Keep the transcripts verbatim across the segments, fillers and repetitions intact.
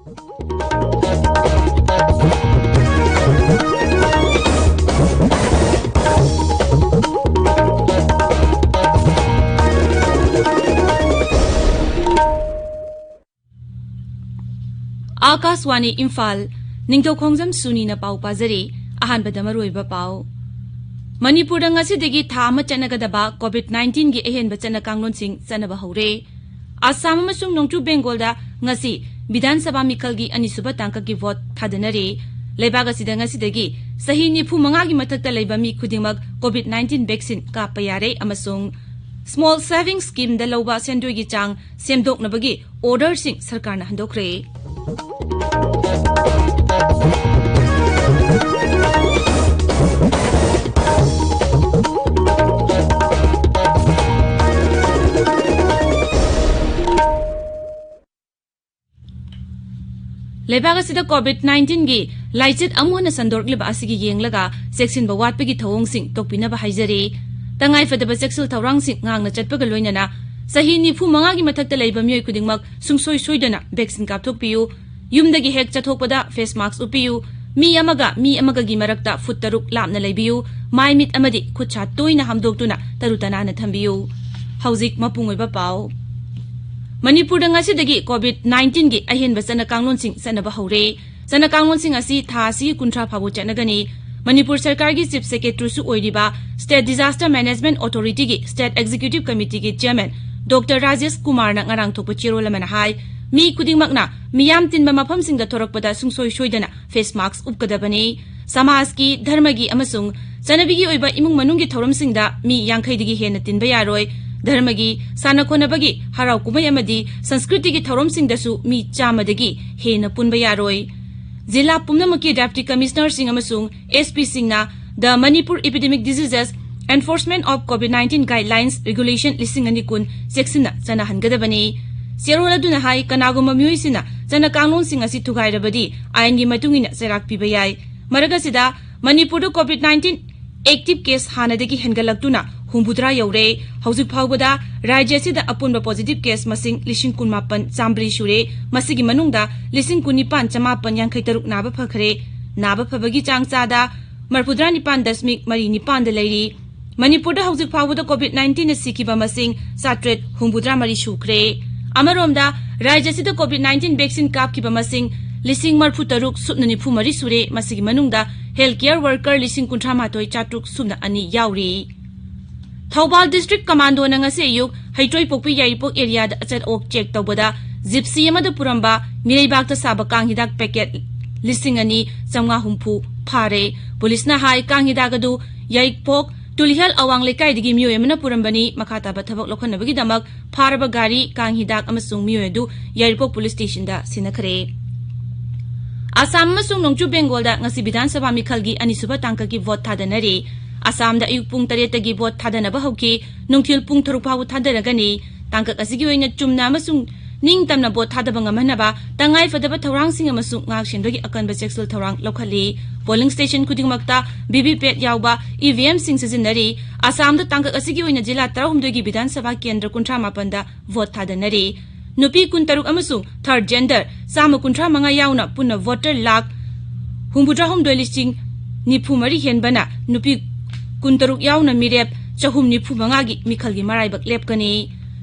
ꯑꯥꯀꯥꯁꯋꯥꯅꯤ ꯏꯝꯐꯥꯜ, ꯅꯤꯡꯊꯧꯈꯣꯡꯖꯝ ꯁꯨꯅꯤꯅ ꯄꯥꯎ ꯄꯥꯖꯔꯤ꯫ ꯑꯍꯥꯟꯕꯗ ꯃꯔꯨꯑꯣꯏꯕ ꯄꯥꯎ꯫ ꯃꯅꯤꯄꯨꯔꯗ ꯉꯁꯤꯗꯒꯤ ꯊꯥ ꯑꯃ ꯆꯠꯅꯒꯗꯕ ꯀꯣꯚꯤꯗ ꯅꯥꯏꯟꯇꯤꯟꯒꯤ ꯑꯍꯦꯟꯕ ꯆꯠꯅ ꯀꯥꯡꯂꯣꯟꯁꯤꯡ ꯆꯠꯅꯕ ꯍꯧꯔꯦ꯫ ꯑꯁꯥꯝ ꯑꯃꯁꯨꯡ ꯅꯣꯡꯆꯨꯞ ꯕꯦꯡꯒꯣꯜꯗ ꯉꯁꯤ ꯕꯤꯙꯥꯟ ꯁꯚꯥ ꯃꯤꯈꯜꯒꯤ ꯑꯅꯤꯁꯨꯕ ꯇꯥꯡꯀꯛꯀꯤ ꯚꯣꯠ ꯊꯥꯗꯅꯔꯤ꯫ ꯂꯩꯕꯥꯛ ꯑꯁꯤꯗ ꯉꯁꯤꯗꯒꯤ ꯆꯍꯤ ꯅꯤꯐꯨ ꯃꯉꯥꯒꯤ ꯃꯊꯛꯇ ꯂꯩꯕ ꯃꯤ ꯈꯨꯗꯤꯡꯃꯛ ꯀꯣꯚꯤꯗ ꯅꯥꯏꯟꯇꯤꯟ ꯚꯦꯛꯁꯤꯟ ꯀꯥꯞꯄ ꯌꯥꯔꯦ ꯑꯃꯁꯨꯡ ꯁ꯭ꯃꯣꯜ ꯁꯦꯚꯤꯡ ꯁ꯭ꯀꯤꯝꯗ ꯂꯧꯕ ꯁꯦꯟꯗꯣꯏꯒꯤ ꯆꯥꯡ ꯁꯦꯝꯗꯣꯛꯅꯕꯒꯤ ꯑꯣꯔꯗꯔꯁꯤꯡ ꯁꯔꯀꯥꯔꯅ ꯍꯟꯗꯣꯛꯈ꯭ꯔꯦ꯫ ꯂꯩꯕꯥꯛ ꯑꯁꯤꯗ ꯀꯣꯚꯤꯗ ꯅꯥꯏꯟꯇꯤꯟꯒꯤ ꯂꯥꯏꯆꯠ ꯑꯃꯨꯛ ꯍꯟꯅ ꯁꯟꯗꯣꯔꯛꯂꯤꯕ ꯑꯁꯤꯒꯤ ꯌꯦꯡꯂꯒ ꯆꯦꯛꯁꯤꯟꯕ ꯋꯥꯠꯄꯒꯤ ꯊꯧꯑꯣꯡꯁꯤꯡ ꯇꯣꯛꯄꯤꯅꯕ ꯍꯥꯏꯖꯔꯤ꯫ ꯇꯉꯥꯏꯐꯗꯕ ꯆꯦꯛꯁꯤꯜ ꯊꯧꯔꯥꯡꯁꯤꯡ ꯉꯥꯛꯅ ꯆꯠꯄꯒ ꯂꯣꯏꯅꯅ ꯆꯍꯤ ꯅꯤꯐꯨ ꯃꯉꯥꯒꯤ ꯃꯊꯛꯇ ꯂꯩꯕ ꯃꯤꯑꯣꯏ ꯈꯨꯗꯤꯡꯃꯛ ꯁꯨꯡꯁꯣꯏ ꯁꯣꯏꯗꯅ ꯚꯦꯛꯁꯤꯟ ꯀꯥꯞꯊꯣꯛꯄꯤꯌꯨ꯫ ꯌꯨꯝꯗꯒꯤ ꯍꯦꯛ ꯆꯠꯊꯣꯛꯄꯗ ꯐꯦꯁ ꯃꯥꯛꯁ ꯎꯞꯄꯤꯌꯨ꯫ ꯃꯤ ꯑꯃꯒ ꯃꯤ ꯑꯃꯒꯒꯤ ꯃꯔꯛꯇ ꯐꯨꯠ ꯇꯔꯨꯛ ꯂꯥꯞꯅ ꯂꯩꯕꯤꯌꯨ꯫ ꯃꯥꯏ ꯃꯤꯠ ꯑꯃꯗꯤ ꯈꯨꯠ ꯁꯥ ꯇꯣꯏꯅ ꯍꯥꯝꯗꯣꯛꯇꯨꯅ ꯇꯔꯨ ꯇꯅꯥꯟꯅ ꯊꯝꯕꯤꯌꯨ꯫ ꯍꯧꯖꯤꯛ ꯃꯄꯨꯡ ꯑꯣꯏꯕ ꯄꯥꯎ꯫ ꯃꯅꯤꯄꯨꯔꯗ ꯉꯁꯤꯗꯒꯤ ꯀꯣꯚꯤꯗ ꯅꯥꯏꯟꯇꯤꯟꯒꯤ ꯑꯍꯦꯟꯕ ꯆꯠꯅ ꯀꯥꯡꯂꯣꯟꯁꯤꯡ ꯆꯠꯅꯕ ꯍꯧꯔꯦ꯫ ꯆꯠꯅ ꯀꯥꯡꯂꯣꯟꯁꯤꯡ ꯑꯁꯤ ꯊꯥ ꯑꯁꯤꯒꯤ ꯀꯨꯟꯊ꯭ꯔꯥ ꯐꯥꯎꯕ ꯆꯠꯅꯒꯅꯤ꯫ ꯃꯅꯤꯄꯨꯔ ꯁꯔꯀꯥꯔꯒꯤ ꯆꯤꯐ ꯁꯦꯀ꯭ꯔꯦꯇꯔꯤꯁꯨ ꯑꯣꯏꯔꯤꯕ ꯁ꯭ꯇꯦꯠ ꯗꯤꯖꯥꯁꯇꯔ ꯃꯦꯅꯦꯖꯃꯦꯟꯠ ꯑꯣꯊꯣꯔꯤꯇꯤꯒꯤ ꯁ꯭ꯇꯦꯠ ꯑꯦꯛꯖꯤꯀ꯭ꯌꯨꯇꯤꯚ ꯀꯃꯤꯇꯤꯒꯤ ꯆꯤꯌꯔꯃꯦꯟ ꯗꯣꯛꯇꯔ ꯔꯥꯖꯦꯁ ꯀꯨꯃꯥꯔꯅ ꯉꯔꯥꯡ ꯊꯣꯛꯄ ꯆꯦꯔꯣꯜ ꯑꯃꯅ ꯍꯥꯏ, ꯃꯤ ꯈꯨꯗꯤꯡꯃꯛꯅ ꯃꯤꯌꯥꯝ ꯇꯤꯟꯕ ꯃꯐꯝꯁꯤꯡꯗ ꯊꯣꯔꯛꯄꯗ ꯁꯨꯡꯁꯣꯏ ꯁꯣꯏꯗꯅ ꯐꯦꯁ ꯃꯥꯛꯁ ꯎꯞꯀꯗꯕꯅꯤ꯫ ꯁꯃꯥꯖꯀꯤ, ꯙꯔꯃꯒꯤ ꯑꯃꯁꯨꯡ ꯆꯠꯅꯕꯤꯒꯤ ꯑꯣꯏꯕ ꯏꯃꯨꯡ ꯃꯅꯨꯡꯒꯤ ꯊꯧꯔꯝꯁꯤꯡꯗ ꯃꯤ ꯌꯥꯡꯈꯩꯗꯒꯤ ꯍꯦꯟꯅ ꯇꯤꯟꯕ ꯌꯥꯔꯣꯏ꯫ ꯙꯔꯃꯒꯤ, ꯁꯥꯟꯅ ꯈꯣꯠꯅꯕꯒꯤ, ꯍꯔꯥꯎ ꯀꯨꯝꯍꯩ ꯑꯃꯗꯤ ꯁꯪꯁꯀ꯭ꯔꯤꯇꯤꯒꯤ ꯊꯧꯔꯝꯁꯤꯡꯗꯁꯨ ꯃꯤ ꯆꯥꯝꯃꯗꯒꯤ ꯍꯦꯟꯅ ꯄꯨꯟꯕ ꯌꯥꯔꯣꯏ꯫ ꯖꯤꯂꯥ ꯄꯨꯝꯅꯃꯛꯀꯤ ꯗꯦꯄ꯭ꯌꯨꯇꯤ ꯀꯃꯤꯁꯅꯔꯁꯤꯡ ꯑꯃꯁꯨꯡ ꯑꯦꯁ ꯄꯤꯁꯤꯡꯅ The Manipur Epidemic Diseases Enforcement of COVID nineteen Guidelines Regulation ꯂꯤꯁꯤꯡ ꯑꯅꯤ ꯀꯨꯟ ꯆꯦꯛꯁꯤꯟꯅ ꯆꯠꯅꯍꯟꯒꯗꯕꯅꯤ꯫ ꯆꯦꯔꯣꯜ ꯑꯗꯨꯅ ꯍꯥꯏ, ꯀꯅꯥꯒꯨꯝꯕ ꯃꯤꯑꯣꯏꯁꯤꯡꯅ ꯆꯠꯅ ꯀꯥꯡꯂꯣꯟꯁꯤꯡ ꯑꯁꯤ ꯊꯨꯒꯥꯏꯔꯕꯗꯤ ꯑꯥꯏꯟꯒꯤ ꯃꯇꯨꯡ ꯏꯟꯅ ꯆꯩꯔꯥꯛ ꯄꯤꯕ ꯌꯥꯏ꯫ ꯃꯔꯛ ꯑꯁꯤꯗ, ꯃꯅꯤꯄꯨꯔꯗ ꯀꯣꯚꯤꯗ ꯅꯥꯏꯟꯇꯤꯟ ꯑꯦꯛꯇꯤꯚ ꯀꯦꯁ ꯍꯥꯟꯅꯗꯒꯤ ꯍꯦꯟꯒꯠꯂꯛꯇꯨꯅ ꯍꯨꯝꯐꯨꯇꯔꯥ ꯌꯧꯔꯦ꯫ ꯍꯧꯖꯤꯛ ꯐꯥꯎꯕꯗ ꯔꯥꯖ꯭ꯌ ꯑꯁꯤꯗ ꯑꯄꯨꯟꯕ positive case ꯃꯁꯤꯡ ꯂꯤꯁꯤꯡ ꯀꯨꯟꯃꯥꯄꯟ ꯆꯥꯝꯃꯔꯤ ꯁꯨꯔꯦ꯫ ꯃꯁꯤꯒꯤ ꯃꯅꯨꯡꯗ ꯂꯤꯁꯤꯡ ꯀꯨꯟꯅꯤꯄꯥꯟ ꯆꯃꯥꯄꯟ ꯌꯥꯡꯈꯩ ꯇꯔꯨꯛ ꯅꯥꯕ ꯐꯈ꯭ꯔꯦ꯫ ꯅꯥꯕ ꯐꯕꯒꯤ ꯆꯥꯡ ꯆꯥꯗ ꯃꯔꯤꯐꯨꯇꯔꯥ ꯅꯤꯄꯥꯟ ꯗꯁꯃꯤꯛ ꯃꯔꯤ ꯅꯤꯄꯥꯟꯗ ꯂꯩꯔꯤ꯫ ꯃꯅꯤꯄꯨꯔꯗ ꯍꯧꯖꯤꯛ ꯐꯥꯎꯕꯗ COVID nineteenꯅ ꯁꯤꯈꯤꯕ ꯃꯁꯤꯡ ꯆꯥꯇ꯭ꯔꯦꯠ ꯍꯨꯝꯐꯨꯇꯔꯥ ꯃꯔꯤ ꯁꯨꯈ꯭ꯔꯦ꯫ ꯑꯃꯔꯣꯝꯗ, ꯔꯥꯖ꯭ꯌ ꯑꯁꯤꯗ COVID nineteen vaccine ꯀꯥꯞꯈꯤꯕ ꯃꯁꯤꯡ ꯂꯤꯁꯤꯡ ꯃꯔꯤꯐꯨꯇꯔꯨꯛ ꯁꯨꯞꯅ ꯅꯤꯐꯨ ꯃꯔꯤ ꯁꯨꯔꯦ꯫ ꯃꯁꯤꯒꯤ ꯃꯅꯨꯡꯗ health care worker ꯂꯤꯁꯤꯡ ꯀꯨꯟꯊ꯭ꯔꯥ ꯃꯥꯊꯣꯏ ꯆꯥꯇ꯭ꯔꯨꯛ ꯁꯨꯞꯅ ꯑꯅꯤ ꯌꯥꯎꯔꯤ꯫ ꯊꯧꯕꯥꯜ district commandoꯅ ꯉꯁꯤ ꯑꯌꯨꯛ ꯍꯩꯇ꯭ꯔꯣꯏꯄꯣꯛꯄꯤ ꯌꯥꯏꯔꯤꯄꯣꯛ areaꯗ ꯑꯆꯠ ꯑꯋꯣꯛ check ꯇꯧꯕꯗ gypsy ꯑꯃꯗ ꯄꯨꯔꯝꯕ ꯃꯤꯔꯩꯕꯥꯛꯇ ꯁꯥꯕ ꯀꯥꯡ ꯍꯤꯗꯥꯛ packet ꯂꯤꯁꯤꯡ ꯑꯅꯤ ꯆꯥꯝꯃꯉꯥ ꯍꯨꯝꯐꯨ ꯐꯥꯔꯦ꯫ ꯄꯨꯂꯤꯁꯅ ꯍꯥꯏ, ꯀꯥꯡ ꯍꯤꯗꯥꯛ ꯑꯗꯨ ꯌꯥꯏꯔꯤꯄꯣꯛ ꯇꯨꯂꯤꯍꯦꯜ ꯑꯋꯥꯡ ꯂꯩꯀꯥꯏꯗꯒꯤ ꯃꯤꯑꯣꯏ ꯑꯃꯅ ꯄꯨꯔꯝꯕꯅꯤ꯫ ꯃꯈꯥ ꯇꯥꯕ ꯊꯕꯛ ꯂꯧꯈꯠꯅꯕꯒꯤꯗꯃꯛ ꯐꯥꯔꯕ ꯒꯥꯔꯤ, ꯀꯥꯡ ꯍꯤꯗꯥꯛ ꯑꯃꯁꯨꯡ ꯃꯤꯑꯣꯏ ꯑꯗꯨ ꯌꯥꯏꯔꯤꯄꯣꯛ police stationꯗ ꯁꯤꯟꯅꯈ꯭ꯔꯦ꯫ ꯑꯁꯥꯝ ꯑꯃꯁꯨꯡ ꯅꯣꯡꯆꯨꯞ ꯕꯦꯡꯒꯣꯜꯗ ꯉꯁꯤ ꯕꯤꯙꯥꯟ ꯁꯚꯥ ꯃꯤꯈꯜꯒꯤ ꯑꯅꯤꯁꯨꯕ ꯇꯥꯡꯀꯛꯀꯤ vote ꯊꯥꯗꯅꯔꯤ꯫ ꯑꯁꯥꯝꯗ ꯑꯌꯨꯛ ꯄꯨꯡ ꯇꯔꯦꯠꯇꯒꯤ vote ꯊꯥꯗꯅꯕ ꯍꯧꯈꯤ꯫ ꯅꯨꯡꯊꯤꯜ ꯄꯨꯡ ꯇꯔꯨꯛ ꯐꯥꯎꯕ ꯊꯥꯗꯔꯒꯅꯤ꯫ ꯇꯥꯡꯀꯛ ꯑꯁꯤꯒꯤ ꯑꯣꯏꯅ ꯆꯨꯝꯅ ꯑꯃꯁꯨꯡ ꯅꯤꯡꯇꯝꯅ vote ꯊꯥꯗꯕ ꯉꯝꯍꯟꯅꯕ ꯇꯉꯥꯏ ꯐꯗꯕ ꯊꯧꯔꯥꯡꯁꯤꯡ ꯑꯃꯁꯨꯡ ꯉꯥꯛ ꯁꯦꯟꯕꯒꯤ ꯑꯀꯟꯕ ꯆꯦꯛꯁꯤꯜ ꯊꯧꯔꯥꯡ ꯂꯧꯈꯠꯂꯤ꯫ Polling station ꯈꯨꯗꯤꯡꯃꯛꯇ VVPAT ꯌꯥꯎꯕ EVMꯁꯤꯡ ꯁꯤꯖꯤꯟꯅꯔꯤ꯫ ꯑꯁꯥꯝꯗ ꯇꯥꯡꯀꯛ ꯑꯁꯤꯒꯤ ꯑꯣꯏꯅ ꯖꯤꯂꯥ ꯇꯔꯥꯍꯨꯝꯗꯣꯏꯒꯤ ꯕꯤꯙꯥꯟ ꯁꯚꯥ ꯀꯦꯟꯗ꯭ꯔ ꯀꯨꯟꯊ꯭ꯔꯥ ꯃꯥꯄꯟꯗ vote ꯊꯥꯗꯅꯔꯤ꯫ ꯅꯨꯄꯤ ꯀꯨꯟꯇꯔꯨꯛ ꯑꯃꯁꯨꯡ third gender ꯆꯥꯝꯃ ꯀꯨꯟꯊ꯭ꯔꯥ ꯃꯉꯥ ꯌꯥꯎꯅ ꯄꯨꯟꯅ voter ꯂꯥꯈ ꯍꯨꯝꯐꯨꯇꯔꯥꯍꯨꯝꯗꯣꯏ ꯂꯤꯁꯤꯡ ꯅꯤꯐꯨ ꯃꯔꯤ ꯍꯦꯟꯕꯅ ꯅꯨꯄꯤ ꯀꯨꯟꯇꯔꯨꯛ ꯌꯥꯎꯅ ꯃꯤꯔꯦꯞ ꯆꯍꯨꯝ ꯅꯤꯐꯨ ꯃꯉꯥꯒꯤ ꯃꯤꯈꯜꯒꯤ ꯃꯔꯥꯏꯕꯛ ꯂꯦꯞꯀꯅꯤ꯫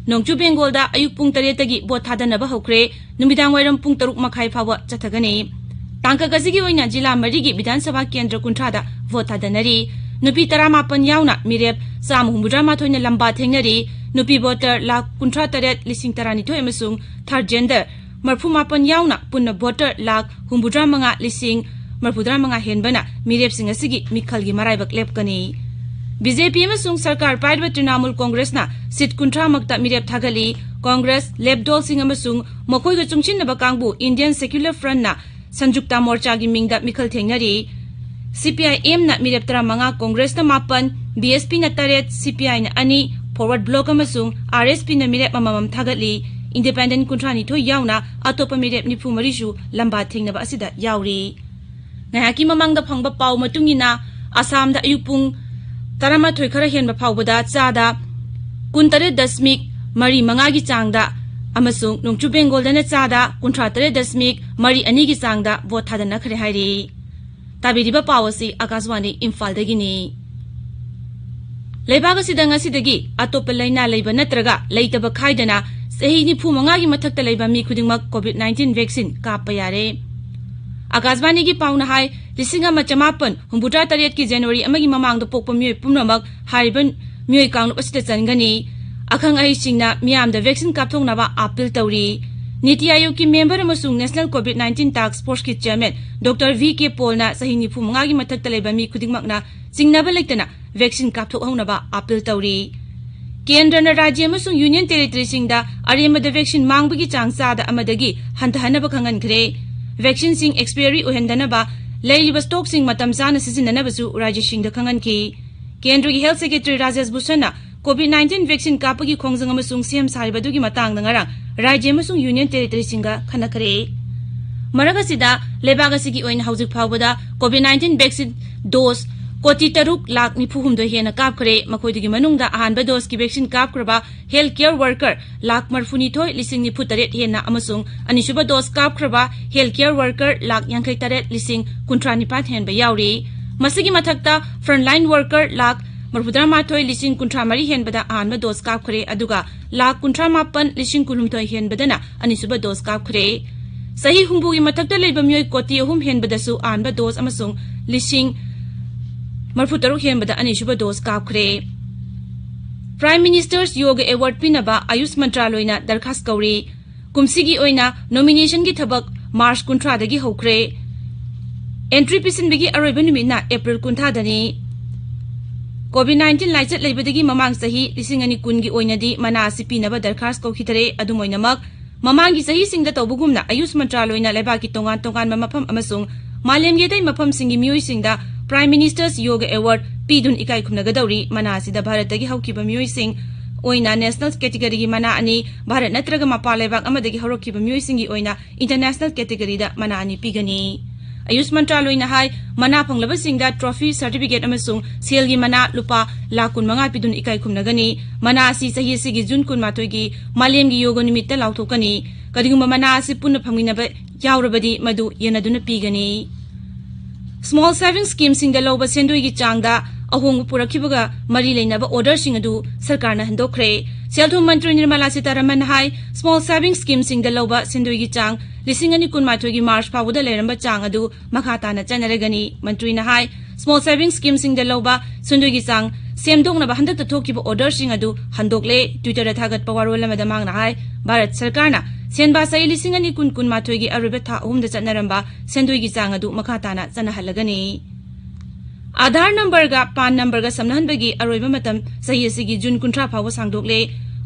ꯅꯣꯡꯆꯨꯞ ꯕꯦꯡꯒꯣꯜꯗ ꯑꯌꯨꯛ ꯄꯨꯡ ꯇꯔꯦꯠꯇꯒꯤ vote ꯊꯥꯗꯅꯕ ꯍꯧꯈ꯭ꯔꯦ꯫ ꯅꯨꯃꯤꯗꯥꯡ ꯋꯥꯏꯔꯝ ꯄꯨꯡ ꯇꯔꯨꯛ ꯃꯈꯥꯏ ꯐꯥꯎꯕ ꯆꯠꯊꯒꯅꯤ꯫ ꯇꯥꯡꯀꯛ ꯑꯁꯤꯒꯤ ꯑꯣꯏꯅ ꯖꯤꯂꯥ ꯃꯔꯤꯒꯤ ꯕꯤꯙꯥꯟ ꯁꯚꯥ ꯀꯦꯟꯗ꯭ꯔ ꯀꯨꯟꯊ꯭ꯔꯥꯗ vote ꯊꯥꯗꯅꯔꯤ꯫ ꯅꯨꯄꯤ ꯇꯔꯥꯃꯥꯄꯟ ꯌꯥꯎꯅ ꯃꯤꯔꯦꯞ ꯆꯥꯝꯃ ꯍꯨꯝꯐꯨꯇꯔꯥ ꯃꯥꯊꯣꯏꯅ ꯂꯝꯕꯥ ꯊꯦꯡꯅꯔꯤ꯫ ꯅꯨꯄꯤ voter ꯂꯥꯈ ꯀꯨꯟꯊ꯭ꯔꯥ ꯇꯔꯦꯠ ꯂꯤꯁꯤꯡ ꯇꯔꯥꯅꯤꯊꯣꯏ ꯑꯃꯁꯨꯡ third gender ꯃꯔꯤꯐꯨ ꯃꯥꯄꯟ ꯌꯥꯎꯅ ꯄꯨꯟꯅ voter ꯂꯥꯈ ꯍꯨꯝꯐꯨꯇꯔꯥ ꯃꯉꯥ ꯂꯤꯁꯤꯡ ꯃꯔꯤꯐꯨꯇꯔꯥ ꯃꯉꯥ ꯍꯦꯟꯕꯅ ꯃꯤꯔꯦꯞꯁꯤꯡ ꯑꯁꯤꯒꯤ ꯃꯤꯈꯜꯒꯤ ꯃꯔꯥꯏꯕꯛ ꯂꯦꯞꯀꯅꯤ꯫ BJP ꯑꯃꯁꯨꯡ ꯁꯔꯀꯥꯔ ꯄꯥꯏꯔꯤꯕ ꯇ꯭ꯔꯤꯅꯥꯃꯨꯜ ꯀꯣꯡꯒ꯭ꯔꯦꯁꯅ seat ꯀꯨꯟꯊ꯭ꯔꯥ ꯃꯛꯇ ꯃꯤꯔꯦꯞ ꯊꯥꯒꯠꯂꯤ꯫ ꯀꯣꯡꯒ꯭ꯔꯦꯁ, left ꯗꯜꯁꯤꯡ ꯑꯃꯁꯨꯡ ꯃꯈꯣꯏꯒ ꯆꯨꯡꯁꯤꯟꯅꯕ ꯀꯥꯡꯕꯨ Indian Secular Frontꯅ ꯁꯟꯖꯨꯛꯇ ꯃꯣꯔꯆꯥꯒꯤ ꯃꯤꯡꯗ ꯃꯤꯈꯜ ꯊꯦꯡꯅꯔꯤ꯫ CPIMꯅ ꯃꯤꯔꯦꯞ ꯇꯔꯥꯃꯉꯥ, ꯀꯣꯡꯒ꯭ꯔꯦꯁꯅ ꯃꯥꯄꯟ, BSPꯅ ꯇꯔꯦꯠ, CPIꯅ ꯑꯅꯤ, Forward Bloc ꯑꯃꯁꯨꯡ RSPꯅ ꯃꯤꯔꯦꯞ ꯑꯃꯃꯝ ꯊꯥꯒꯠꯂꯤ꯫ Independent ꯀꯨꯟꯊ꯭ꯔꯥꯅꯤꯊꯣꯏ ꯌꯥꯎꯅ ꯑꯇꯣꯞꯄ ꯃꯤꯔꯦꯞ ꯅꯤꯐꯨ ꯃꯔꯤꯁꯨ ꯂꯝꯕꯥ ꯊꯦꯡꯅꯕ ꯑꯁꯤꯗ ꯌꯥꯎꯔꯤ꯫ ꯉꯥꯏꯍꯥꯛꯀꯤ ꯃꯃꯥꯡꯗ ꯐꯪꯕ ꯄꯥꯎ ꯃꯇꯨꯡ ꯏꯟꯅ, ꯑꯁꯥꯝꯗ ꯑꯌꯨꯛ ꯄꯨꯡ ꯇꯔꯥꯃꯥꯊꯣꯏ ꯈꯔ ꯍꯦꯟꯕ ꯐꯥꯎꯕꯗ ꯆꯥꯗ ꯀꯨꯟꯇꯔꯦꯠ ꯗꯁꯃꯤꯛ ꯃꯔꯤ ꯃꯉꯥꯒꯤ ꯆꯥꯡꯗ ꯑꯃꯁꯨꯡ ꯅꯣꯡꯆꯨꯞ ꯕꯦꯡꯒꯣꯜꯗꯅ ꯆꯥꯗ ꯀꯨꯟꯊ꯭ꯔꯥ ꯇꯔꯦꯠ ꯗꯁꯃꯤꯛ ꯃꯔꯤ ꯑꯅꯤꯒꯤ ꯆꯥꯡꯗ ꯚꯣꯠ ꯊꯥꯗꯅꯈ꯭ꯔꯦ ꯍꯥꯏꯔꯤ꯫ ꯇꯥꯕꯤꯔꯤꯕ ꯄꯥꯎ ꯑꯁꯤ ꯑꯥꯀꯥꯁꯕꯥꯅꯤ ꯏꯝꯐꯥꯜꯗꯒꯤꯅꯤ꯫ ꯂꯩꯕꯥꯛ ꯑꯁꯤꯗ ꯉꯁꯤꯗꯒꯤ ꯑꯇꯣꯞꯄ ꯂꯥꯏꯅꯥ ꯂꯩꯕ ꯅꯠꯇ꯭ꯔꯒ ꯂꯩꯇꯕ ꯈꯥꯏꯗꯅ ꯆꯍꯤ ꯅꯤꯐꯨ ꯃꯉꯥꯒꯤ ꯃꯊꯛꯇ ꯂꯩꯕ ꯃꯤ ꯈꯨꯗꯤꯡꯃꯛ COVID nineteen vaccine ꯀꯥꯞꯄ ꯌꯥꯔꯦ꯫ ꯑꯥꯀꯥꯁꯕꯥꯅꯤꯒꯤ ꯄꯥꯎꯅ ꯍꯥꯏ, ꯂꯤꯁꯤꯡ ꯑꯃ ꯆꯃꯥꯄꯟ ꯍꯨꯝꯐꯨꯇꯔꯥ ꯇꯔꯦꯠꯀꯤ January ꯑꯃꯒꯤ ꯃꯃꯥꯡꯗ ꯄꯣꯛꯄ ꯃꯤꯑꯣꯏ ꯄꯨꯝꯅꯃꯛ ꯍꯥꯏꯔꯤꯕ ꯃꯤꯑꯣꯏ ꯀꯥꯡꯂꯨꯞ ꯑꯁꯤꯗ ꯆꯟꯒꯅꯤ꯫ ꯑꯈꯪ ꯑꯍꯩꯁꯤꯡꯅ ꯃꯤꯌꯥꯝꯗ vaccine ꯀꯥꯞꯊꯣꯛꯅꯕ appeal ꯇꯧꯔꯤ꯫ ꯅꯤꯇꯤ ꯑꯥꯌꯣꯒꯀꯤ member ꯑꯃꯁꯨꯡ National COVID nineteen Task Forceꯀꯤ chairman Doctor V K Paulꯅ ꯆꯍꯤ ꯅꯤꯐꯨ ꯃꯉꯥꯒꯤ ꯃꯊꯛꯇ ꯂꯩꯕ ꯃꯤ ꯈꯨꯗꯤꯡꯃꯛꯅ ꯆꯤꯡꯅꯕ ꯂꯩꯇꯅ vaccine ꯀꯥꯞꯊꯣꯛꯍꯧꯅꯕ appeal ꯇꯧꯔꯤ꯫ ꯀꯦꯟꯗ꯭ꯔꯅ ꯔꯥꯖ꯭ꯌ ꯑꯃꯁꯨꯡ union territoryꯁꯤꯡꯗ ꯑꯔꯦꯝꯕꯗ vaccine ꯃꯥꯡꯕꯒꯤ ꯆꯥꯡ ꯆꯥꯗ ꯑꯃꯗꯒꯤ ꯍꯟꯊꯍꯟꯅꯕ ꯈꯪꯍꯟꯈ꯭ꯔꯦ꯫ Vaccineꯁꯤꯡ expiry ꯑꯣꯏꯍꯟꯗꯅꯕ ꯂꯩꯔꯤꯕ stockꯁꯤꯡ ꯃꯇꯝ ꯆꯥꯅ ꯁꯤꯖꯤꯟꯅꯅꯕꯁꯨ ꯔꯥꯖ꯭ꯌꯁꯤꯡꯗ ꯈꯪꯍꯟꯈꯤ꯫ ꯀꯦꯟꯗ꯭ꯔꯒꯤ Health Secretary Rajesh ꯚꯨꯁꯟꯅ COVID nineteen vaccine ꯀꯥꯞꯄꯒꯤ ꯈꯣꯡꯖꯪ ꯑꯃꯁꯨꯡ ꯁꯦꯝ ꯁꯥꯔꯤꯕ ꯑꯗꯨꯒꯤ ꯃꯇꯥꯡꯗ ꯉꯔꯥꯡ ꯔꯥꯖ꯭ꯌ ꯑꯃꯁꯨꯡ union territoryꯁꯤꯡꯒ ꯈꯟꯅꯈ꯭ꯔꯦ꯫ ꯃꯔꯛ ꯑꯁꯤꯗ, ꯂꯩꯕꯥꯛ ꯑꯁꯤꯒꯤ ꯑꯣꯏꯅ ꯍꯧꯖꯤꯛ ꯐꯥꯎꯕꯗ COVID nineteen vaccine dose ꯀꯣꯇꯤ ꯇꯔꯨꯛ ꯂꯥꯈ ꯅꯤꯐꯨ ꯍꯨꯝꯗꯣꯏ ꯍꯦꯟꯅ ꯀꯥꯞꯈ꯭ꯔꯦ꯫ ꯃꯈꯣꯏꯗꯨꯒꯤ ꯃꯅꯨꯡꯗ ꯑꯍꯥꯟꯕ doseꯀꯤ vaccine ꯀꯥꯞꯈ꯭ꯔꯕ health care worker lakh ꯃꯔꯤꯐꯨꯅꯤꯊꯣꯏ ꯂꯤꯁꯤꯡ ꯅꯤꯐꯨ ꯇꯔꯦꯠ ꯍꯦꯟꯅ ꯑꯃꯁꯨꯡ ꯑꯅꯤꯁꯨꯕ dose ꯀꯥꯞꯈ꯭ꯔꯕ health care worker lakh ꯌꯥꯡꯈꯩ ꯇꯔꯦꯠ ꯂꯤꯁꯤꯡ ꯀꯨꯟꯊ꯭ꯔꯥ ꯅꯤꯄꯥꯟ ꯍꯦꯟꯕ ꯌꯥꯎꯔꯤ꯫ ꯃꯁꯤꯒꯤ ꯃꯊꯛꯇ frontline worker ꯂꯥꯈ ꯃꯔꯤꯐꯨꯇꯔꯥꯃꯥꯊꯣꯏ ꯂꯤꯁꯤꯡ ꯀꯨꯟꯊ꯭ꯔꯥ ꯃꯔꯤ ꯍꯦꯟꯕꯗ ꯑꯍꯥꯟꯕ dose ꯀꯥꯞꯈ꯭ꯔꯦ, ꯑꯗꯨꯒ ꯂꯥꯈ ꯀꯨꯟꯊ꯭ꯔꯥ ꯃꯥꯄꯟ ꯂꯤꯁꯤꯡ ꯀꯨꯟꯍꯨꯝꯗꯣꯏ ꯍꯦꯟꯕꯗꯅ ꯑꯅꯤꯁꯨꯕ dose ꯀꯥꯞꯈ꯭ꯔꯦ꯫ ꯆꯍꯤ ꯍꯨꯝꯐꯨꯒꯤ ꯃꯊꯛꯇ ꯂꯩꯕ ꯃꯤꯑꯣꯏ ꯀꯣꯇꯤ ꯑꯍꯨꯝ ꯍꯦꯟꯕꯗꯁꯨ ꯑꯍꯥꯟꯕ dose ꯑꯃꯁꯨꯡ ꯂꯤꯁꯤꯡ ꯃꯔꯤꯐꯨꯇꯔꯨꯛ ꯍꯦꯟꯕꯗ ꯑꯅꯤꯁꯨꯕ dose ꯀꯥꯞꯈ꯭ꯔꯦ꯫ Prime Minister's Yoga Award ꯄꯤꯅꯕ ꯑꯌꯨꯁ ꯃꯟꯇ꯭ꯔꯥꯂꯣꯏꯅ ꯗꯔꯈꯥꯁ ꯀꯧꯔꯤ꯫ ꯀꯨꯝꯁꯤꯒꯤ ꯑꯣꯏꯅ nominationꯒꯤ ꯊꯕꯛ March ꯀꯨꯟꯊ꯭ꯔꯥꯗꯒꯤ ꯍꯧꯈ꯭ꯔꯦ꯫ Entry ꯄꯤꯁꯤꯟꯕꯒꯤ ꯑꯔꯣꯏꯕ ꯅꯨꯃꯤꯠꯅ April ꯀꯨꯟꯊ꯭ꯔꯥꯗꯅꯤ꯫ COVID nineteen ꯂꯥꯏꯆꯠ ꯂꯩꯕꯗꯒꯤ ꯃꯃꯥꯡ ꯆꯍꯤ ꯂꯤꯁꯤꯡ ꯑꯅꯤ ꯀꯨꯟꯒꯤ ꯑꯣꯏꯅꯗꯤ ꯃꯅꯥ ꯑꯁꯤ ꯄꯤꯅꯕ ꯗꯔꯈꯥꯁ ꯀꯧꯈꯤꯗꯔꯦ꯫ ꯑꯗꯨꯝ ꯑꯣꯏꯅꯃꯛ, ꯃꯃꯥꯡꯒꯤ ꯆꯍꯤꯁꯤꯡꯗ ꯇꯧꯕꯒꯨꯝꯅ ꯑꯌꯨꯁ ꯃꯟꯇ꯭ꯔꯥꯂꯣꯏꯅ ꯂꯩꯕꯥꯛꯀꯤ ꯇꯣꯉꯥꯟ ꯇꯣꯉꯥꯟꯕ ꯃꯐꯝ ꯑꯃꯁꯨꯡ ꯃꯥꯂꯦꯝꯒꯤ ꯑꯇꯩ ꯃꯐꯝꯁꯤꯡꯒꯤ ꯃꯤꯑꯣꯏꯁꯤꯡꯗ Prime Minister's Yoga Award ꯄꯤꯗꯨꯅ ꯏꯀꯥꯏ ꯈꯨꯝꯅꯒꯗꯧꯔꯤ꯫ ꯃꯅꯥ ꯑꯁꯤꯗ ꯚꯥꯔꯠꯇꯒꯤ ꯍꯧꯈꯤꯕ ꯃꯤꯑꯣꯏꯁꯤꯡ ꯑꯣꯏꯅ national categoryꯒꯤ ꯃꯅꯥ ꯑꯅꯤ, ꯚꯥꯔꯠ ꯅꯠꯇ꯭ꯔꯒ ꯃꯄꯥꯟ ꯂꯩꯕꯥꯛ ꯑꯃꯗꯒꯤ ꯍꯧꯔꯛꯈꯤꯕ ꯃꯤꯑꯣꯏꯁꯤꯡꯒꯤ ꯑꯣꯏꯅ international categoryꯗ ꯃꯅꯥ ꯑꯅꯤ ꯄꯤꯒꯅꯤ꯫ ꯑꯌꯨꯁ ꯃꯟꯇ꯭ꯔꯥꯂꯣꯏꯅ ꯍꯥꯏ, ꯃꯅꯥ ꯐꯪꯂꯕꯁꯤꯡꯗ trophy, certificate ꯑꯃꯁꯨꯡ ꯁꯦꯜꯒꯤ ꯃꯅꯥ ꯂꯨꯄꯥ ꯂꯥꯈ ꯀꯨꯟꯃꯉꯥ ꯄꯤꯗꯨꯅ ꯏꯀꯥꯏ ꯈꯨꯝꯅꯒꯅꯤ꯫ ꯃꯅꯥ ꯑꯁꯤ ꯆꯍꯤ ꯑꯁꯤꯒꯤ ꯖꯨꯟ ꯀꯨꯟꯃꯥꯊꯣꯏꯒꯤ ꯃꯥꯂꯦꯝꯒꯤ ꯌꯣꯒ ꯅꯨꯃꯤꯠꯇ ꯂꯥꯎꯊꯣꯛꯀꯅꯤ꯫ ꯀꯔꯤꯒꯨꯝꯕ ꯃꯅꯥ ꯑꯁꯤ ꯄꯨꯟꯅ ꯐꯪꯃꯤꯟꯅꯕ ꯌꯥꯎꯔꯕꯗꯤ ꯃꯗꯨ ꯌꯦꯟꯅꯗꯨꯅ ꯄꯤꯒꯅꯤ꯫ Small saving schemeꯁꯤꯡꯗ ꯂꯧꯕ ꯁꯦꯟꯗꯣꯏꯒꯤ ꯆꯥꯡꯗ ꯑꯍꯣꯡꯕ ꯄꯨꯔꯛꯈꯤꯕꯒ ꯃꯔꯤ ꯂꯩꯅꯕ orderꯁꯤꯡ ꯑꯗꯨ ꯁꯔꯀꯥꯔꯅ ꯍꯟꯗꯣꯛꯈ꯭ꯔꯦ꯫ ꯁꯦꯜ ꯊꯨꯝ ꯃꯟꯇ꯭ꯔꯤ ꯅꯤꯔꯃꯂꯥ ꯁꯤꯇꯥꯔꯥꯃꯟꯅ ꯍꯥꯏ, small saving schemeꯁꯤꯡꯗ ꯂꯧꯕ ꯁꯦꯟꯗꯣꯏꯒꯤ ꯆꯥꯡ ꯂꯤꯁꯤꯡ ꯑꯅꯤ ꯀꯨꯟꯃꯥꯊꯣꯏꯒꯤ ꯃꯥꯔꯆ ꯐꯥꯎꯕꯗ ꯂꯩꯔꯝꯕ ꯆꯥꯡ ꯑꯗꯨ ꯃꯈꯥ ꯇꯥꯅ ꯆꯠꯅꯔꯒꯅꯤ꯫ ꯃꯟꯇ꯭ꯔꯤꯅ ꯍꯥꯏ, small saving schemeꯁꯤꯡꯗ ꯂꯧꯕ ꯁꯦꯟꯗꯣꯏꯒꯤ ꯆꯥꯡ ꯁꯦꯝꯗꯣꯛꯅꯕ ꯍꯟꯗꯛꯇ ꯊꯣꯛꯈꯤꯕ orderꯁꯤꯡ ꯑꯗꯨ ꯍꯟꯗꯣꯛꯂꯦ꯫ Twitterꯗ ꯊꯥꯒꯠꯄ ꯋꯥꯔꯣꯜ ꯑꯃꯗ ꯃꯍꯥꯛꯅ ꯍꯥꯏ, ꯚꯥꯔꯠ ꯁꯔꯀꯥꯔꯅ ꯁꯦꯟꯕꯥ ꯆꯍꯤ ꯂꯤꯁꯤꯡ ꯑꯅꯤ ꯀꯨꯟ ꯀꯨꯟꯃꯥꯊꯣꯏꯒꯤ ꯑꯔꯣꯏꯕ ꯊꯥ ꯑꯍꯨꯝꯗ ꯆꯠꯅꯔꯝꯕ ꯁꯦꯟꯗꯣꯏꯒꯤ ꯆꯥꯡ ꯑꯗꯨ ꯃꯈꯥ ꯇꯥꯅ ꯆꯠꯅꯍꯜꯂꯒꯅꯤ꯫ ꯑꯥꯙꯥꯔ ꯅꯝꯕꯔꯒ ꯄꯥꯟ ꯅꯝꯕꯔꯒ ꯁꯝꯅꯍꯟꯕꯒꯤ ꯑꯔꯣꯏꯕ ꯃꯇꯝ ꯆꯍꯤ ꯑꯁꯤꯒꯤ ꯖꯨꯟ ꯀꯨꯟꯊ꯭ꯔꯥ ꯐꯥꯎꯕ ꯁꯥꯡꯗꯣꯛꯂꯦ꯫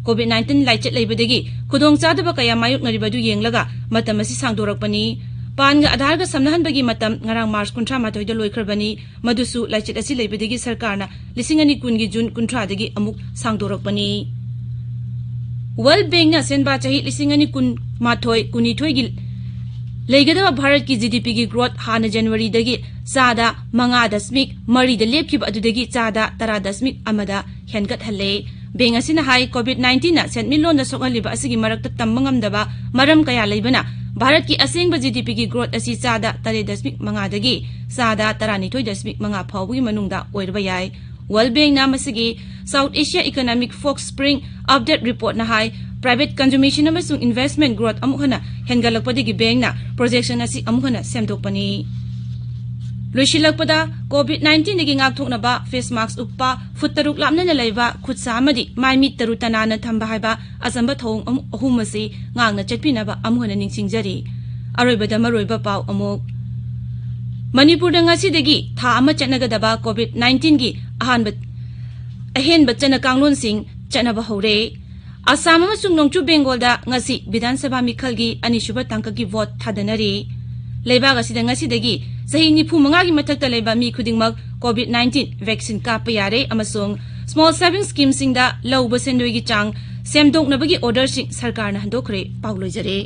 COVID nineteen ꯂꯥꯏꯆꯠ ꯂꯩꯕꯗꯒꯤ ꯈꯨꯗꯣꯡꯆꯥꯗꯕ ꯀꯌꯥ ꯃꯥꯌꯣꯛꯅꯔꯤꯕ ꯑꯗꯨ ꯌꯦꯡꯂꯒ ꯃꯇꯝ ꯑꯁꯤ ꯁꯥꯡꯗꯣꯔꯛꯄꯅꯤ꯫ ꯄꯥꯟꯒ ꯑꯥꯙꯥꯔꯒ ꯁꯝꯅꯍꯟꯕꯒꯤ ꯃꯇꯝ ꯉꯔꯥꯡ ꯃꯥꯔꯆ ꯀꯨꯟꯊ꯭ꯔꯥ ꯃꯥꯊꯣꯏꯗ ꯂꯣꯏꯈ꯭ꯔꯕꯅꯤ꯫ ꯃꯗꯨꯁꯨ ꯂꯥꯏꯆꯠ ꯑꯁꯤ ꯂꯩꯕꯗꯒꯤ ꯁꯔꯀꯥꯔꯅ ꯂꯤꯁꯤꯡ ꯑꯅꯤ ꯀꯨꯟꯒꯤ ꯖꯨꯟ ꯀꯨꯟꯊ꯭ꯔꯥꯗꯒꯤ ꯑꯃꯨꯛ ꯁꯥꯡꯗꯣꯔꯛꯄꯅꯤ꯫ World Bankꯅ ꯁꯦꯟꯕꯥ ꯆꯍꯤ ꯂꯤꯁꯤꯡ ꯑꯅꯤ ꯀꯨꯟ ꯃꯥꯊꯣꯏ ꯀꯨꯟꯅꯤꯊꯣꯏꯒꯤ ꯂꯩꯒꯗꯕ ꯚꯥꯔꯠꯀꯤ GDPꯒꯤ growth ꯍꯥꯟꯅ ꯖꯅꯋꯥꯔꯤꯗꯒꯤ ꯆꯥꯗ ꯃꯉꯥ ꯗꯁꯃꯤꯛ ꯃꯔꯤꯗ ꯂꯦꯞꯈꯤꯕ ꯑꯗꯨꯗꯒꯤ ꯆꯥꯗ ꯇꯔꯥ ꯗꯁꯃꯤꯛ ꯑꯃꯗ ꯍꯦꯟꯒꯠꯍꯜꯂꯦ꯫ Bank ꯑꯁꯤꯅ ꯍꯥꯏ, COVID nineteenꯅ ꯁꯦꯟꯃꯤꯠꯂꯣꯟꯗ ꯁꯣꯛꯍꯜꯂꯤꯕ ꯑꯁꯤꯒꯤ ꯃꯔꯛꯇ ꯇꯝꯕ ꯉꯝꯗꯕ ꯃꯔꯝ ꯀꯌꯥ ꯂꯩꯕꯅ ꯚꯥꯔꯠꯀꯤ ꯑꯁꯦꯡꯕ GDPꯒꯤ growth ꯑꯁꯤ ꯆꯥꯗ ꯇꯔꯦꯠ ꯗꯁꯃꯤꯛ ꯃꯉꯥꯗꯒꯤ ꯆꯥꯗ ꯇꯔꯥꯅꯤꯊꯣꯏ ꯗꯁꯃꯤꯛ ꯃꯉꯥ ꯐꯥꯎꯕꯒꯤ ꯃꯅꯨꯡꯗ ꯑꯣꯏꯔꯕ ꯌꯥꯏ꯫ World Bankꯅ ꯃꯁꯤꯒꯤ South Asia Economic Fox Spring Update Reportꯅ ꯍꯥꯏ, private consumption ꯑꯃꯁꯨꯡ investment growth ꯑꯃꯨꯛ ꯍꯟꯅ ꯍꯦꯟꯒꯠꯂꯛꯄꯗꯒꯤ bankꯅ projection ꯑꯁꯤ ꯑꯃꯨꯛ ꯍꯟꯅ ꯁꯦꯝꯗꯣꯛꯄꯅꯤ꯫ ꯂꯣꯏꯁꯤꯜꯂꯛꯄꯗ, COVID nineteenꯗꯒꯤ ꯉꯥꯛꯊꯣꯛꯅꯕ face mask ꯎꯞꯄ, ꯐꯨꯠ ꯇꯔꯨꯛ ꯂꯥꯞꯅꯅ ꯂꯩꯕ, ꯈꯨꯠ ꯁꯥ ꯑꯃꯗꯤ ꯃꯥꯏ ꯃꯤꯠ ꯇꯔꯨ ꯇꯅꯥꯟꯅ ꯊꯝꯕ ꯍꯥꯏꯕ ꯑꯆꯝꯕ ꯊꯧꯑꯣꯡ ꯑꯃꯨꯛ ꯑꯍꯨꯝ ꯑꯁꯤ ꯉꯥꯛꯅ ꯆꯠꯄꯤꯅꯕ ꯑꯃꯨꯛ ꯍꯟꯅ ꯅꯤꯡꯁꯤꯡꯖꯔꯤ꯫ ꯑꯔꯣꯏꯕꯗ ꯃꯔꯨꯑꯣꯏꯕ ꯄꯥꯎ ꯑꯃꯨꯛ꯫ ꯃꯅꯤꯄꯨꯔꯗ ꯉꯁꯤꯗꯒꯤ ꯊꯥ ꯑꯃ ꯆꯠꯅꯒꯗꯕ COVID nineteenꯒꯤ ꯑꯍꯥꯟꯕ, ꯑꯍꯦꯟꯕ ꯆꯠꯅ ꯀꯥꯡꯂꯣꯟꯁꯤꯡ ꯆꯠꯅꯕ ꯍꯧꯔꯦ꯫ ꯑꯁꯥꯝ ꯑꯃꯁꯨꯡ ꯅꯣꯡꯆꯨꯞ ꯕꯦꯡꯒꯣꯜꯗ ꯉꯁꯤ ꯕꯤꯙꯥꯟ ꯁꯚꯥ ꯃꯤꯈꯜꯒꯤ ꯑꯅꯤꯁꯨꯕ ꯇꯥꯡꯀꯛꯀꯤ vote ꯊꯥꯗꯅꯔꯤ꯫ ꯂꯩꯕꯥꯛ ꯑꯁꯤꯗ ꯉꯁꯤꯗꯒꯤ ꯆꯍꯤ ꯅꯤꯐꯨ ꯃꯉꯥꯒꯤ ꯃꯊꯛꯇ ꯂꯩꯕ ꯃꯤ ꯈꯨꯗꯤꯡꯃꯛ COVID nineteen vaccine ꯀꯥꯞꯄ ꯌꯥꯔꯦ ꯑꯃꯁꯨꯡ small saving schemeꯁꯤꯡꯗ ꯂꯧꯕ ꯁꯦꯟꯗꯣꯏꯒꯤ ꯆꯥꯡ ꯁꯦꯝꯗꯣꯛꯅꯕꯒꯤ orderꯁꯤꯡ ꯁꯔꯀꯥꯔꯅ ꯍꯟꯗꯣꯛꯈ꯭ꯔꯦ꯫ ꯄꯥꯎ ꯂꯣꯏꯖꯔꯦ꯫